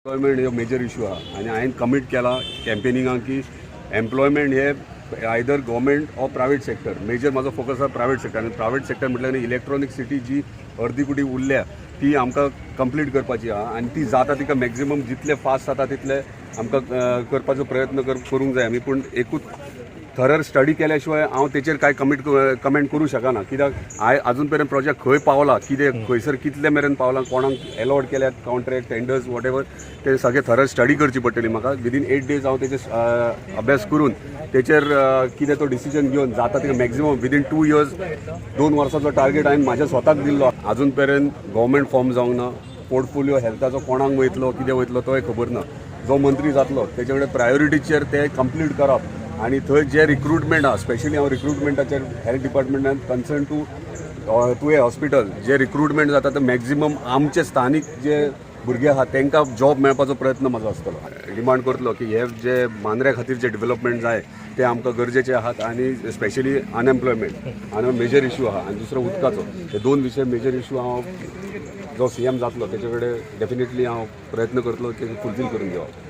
Employment हो major issue आहा आनी हांवें कमीट केला कॅम्पेनिंगाक की एम्प्लॉयमेंट हे either government or private sector. Major म्हाजो फोकस आहा प्रायवेट सेक्टर. आनी प्रायवेट सेक्टर म्हटल्यार इलेक्ट्रॉनीक सिटी जी अर्दी कुडी उरल्या ती आमकां कंप्लीट करपाची आहा आनी ती जाता तिका मॅक्झिमम जितले फास्ट जाता तितले आमकां करपाचो प्रयत्न करूंक जाय आमी. पूण एकूच थरर स्टडी केल्या शिवाय हांव तेचेर कांय कमेंट करूं शकना, कित्याक हांवें अजून मेरेन प्रोजेक्ट खंय पावला, कितें, खंयसर कितले मेरेन पावला, कोणाक एलॉट केल्यात कॉन्ट्रॅक्ट, टेंडर्स, what ever, ते सगळे थरर स्टडी करची पडटली म्हाका. विदीन 8 डेज हांव तेचेर अभ्यास करून तेचेर कितें तो डिसिजन घेवन जाता तिका मॅक्झिमम विदीन 2 इयर्स, 2 वर्साचो टार्गेट हांवें म्हाज्या स्वताक दिल्लो. अजून मेरेन गव्हर्मेंट फॉर्म जावंक ना. पोर्टफोलियो हेल्थाचो कोणाक वयतलो, कितें वयतलो, तोय खबर ना. जो मंत्री जातलो तेचे कडेन प्रायोरिटीचेर ते कंप्लीट करप आनी थंय जे रिक्रुटमेंट आहा, स्पेशली हांव रिक्रुटमेंटाचेर हेल्थ डिपार्टमेंटान कन्सर्न टू तुवें हॉस्पिटल जे रिक्रुटमेंट जाता ते मॅक्झिमम आमचे स्थानीक जे भुरगे आहा तांकां जॉब मेळपाचो प्रयत्न म्हाजो आसतलो. डिमांड करतलो की हे जे मांद्र्या खातीर जे डेव्हलपमेंट जाय ते आमकां गरजेचे आहात आनी स्पेशली अनएम्प्लॉयमेंट आनी मेजर इशू आहा आनी दुसरो उदकाचो. हे दोन विशय मेजर इशू हांव जो सीएम जातलो तेचे कडेन डेफिनेटली हांव प्रयत्न करतलो की फुलफील करून घेवप.